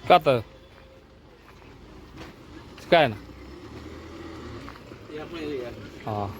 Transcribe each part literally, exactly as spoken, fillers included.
ᱚᱠᱟᱛᱮ? ᱪᱤᱠᱟᱭᱮᱱᱟ? ᱚ᱾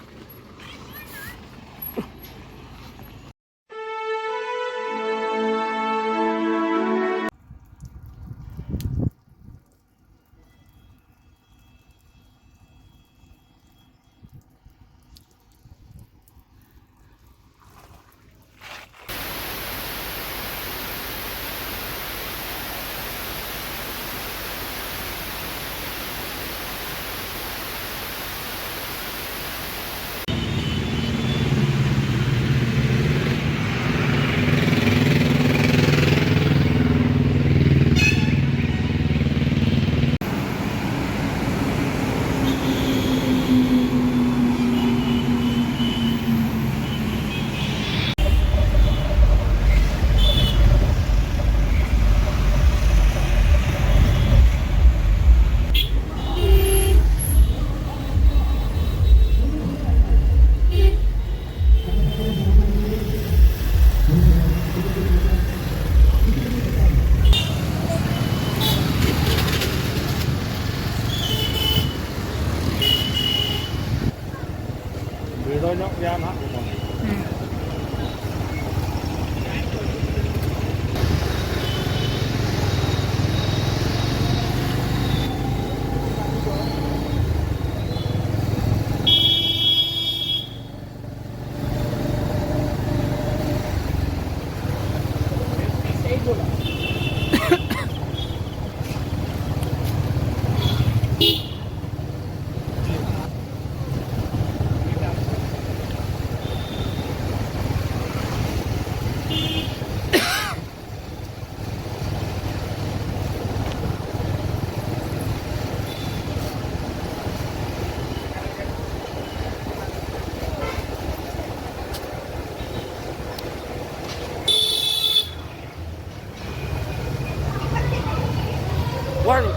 One.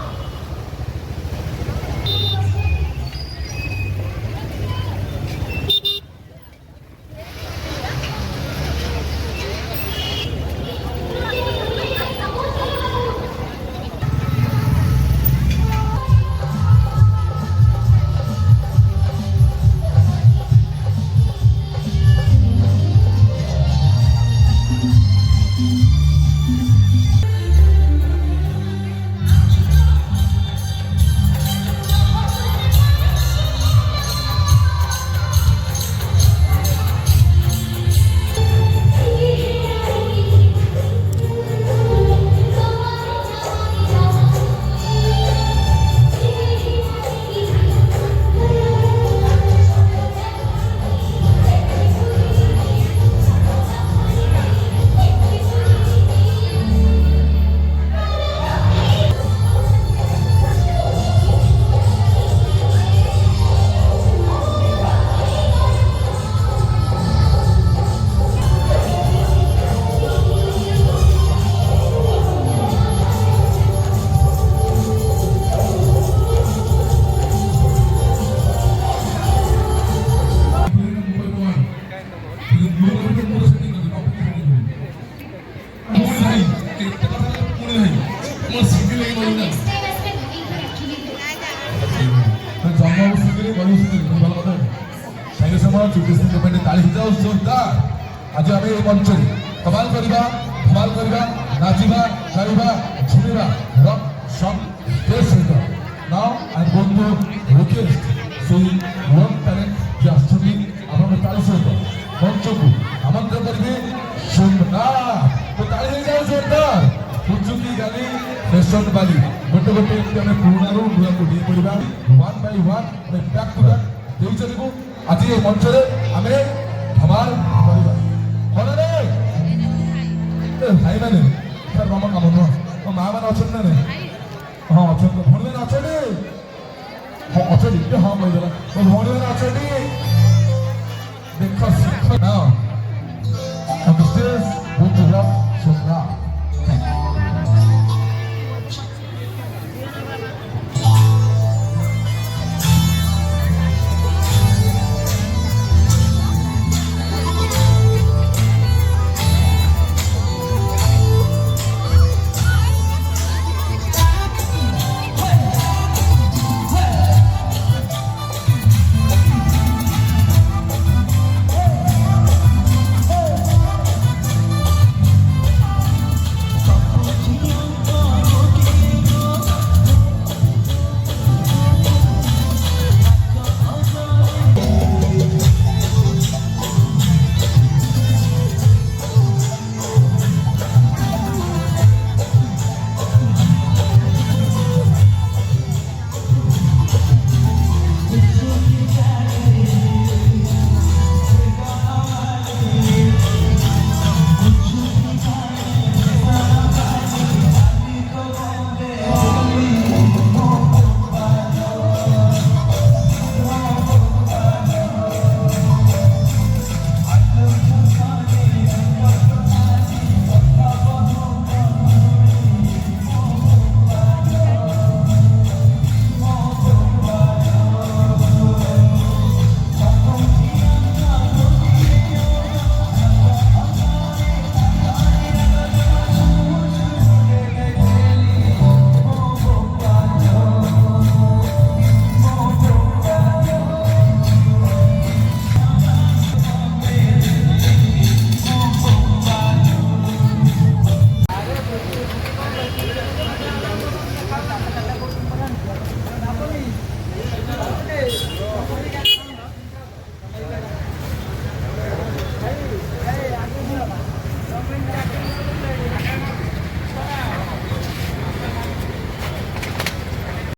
Thank you so much. Chief Guest ଙ୍କ ପାଇଁ ତାଳି ହେଇଯାଉ ଜୋରଦାର। ଆଜି ଆମେ ଏହି ମଞ୍ଚରେ କମାଲ କରିବା, ଧମାଲ କରିବା, ନାଚିବା, ଗାଇବା, ଝୁମିବା, ରକ୍ ସଙ୍ଗ ଷ୍ଟେଜ୍ ସହିତ। Now I am going to request ସେଇ ୟଙ୍ଗ ଟ୍ୟାଲେଣ୍ଟ ଯିଏ ଆସିଛନ୍ତି, ଆପଣଙ୍କ ତାଳି ସହିତ ମଞ୍ଚକୁ ଆମନ୍ତ୍ରଣ କରିବେ ସୋମନାଥ। ତ ତାଳି ହେଇଯାଉ ଜୋରଦାର। ପୁଚୁକି ଗାଲି ଫ୍ୟାସନ ବାଲି, ଗୋଟେ ଗୋଟେ ଏମିତି ଆମେ ପୁରୁଣାରୁ ନୂଆକୁ ଡେଇଁ ପଡ଼ିବା। One by one ଆମେ ବ୍ୟାକ୍ ଟୁ ବ୍ୟାକ୍ ଦେଇ ଚାଲିବୁ। ଆଜି ଏ ମଞ୍ଚରେ ଆମେ ଧମାଲ କରିବା। ହନରେ ଏ ଭାଇମାନେ, ସାର୍, ତମ କାମ ନୁହଁ। ମୋ ମା ମାନେ ଅଛନ୍ତି ନା ନାଇଁ? ହଁ, ଅଛନ୍ତି। ଭଉଣୀମାନେ ଅଛନ୍ତି? ହଁ, ଅଛନ୍ତି। ଟିକେ ହଁ କହିଦେଲା। ମୋ ଭଉଣୀମାନେ ଅଛନ୍ତି? ଦେଖ, ଶିଖ। Now, on the stage, we will have Sundar.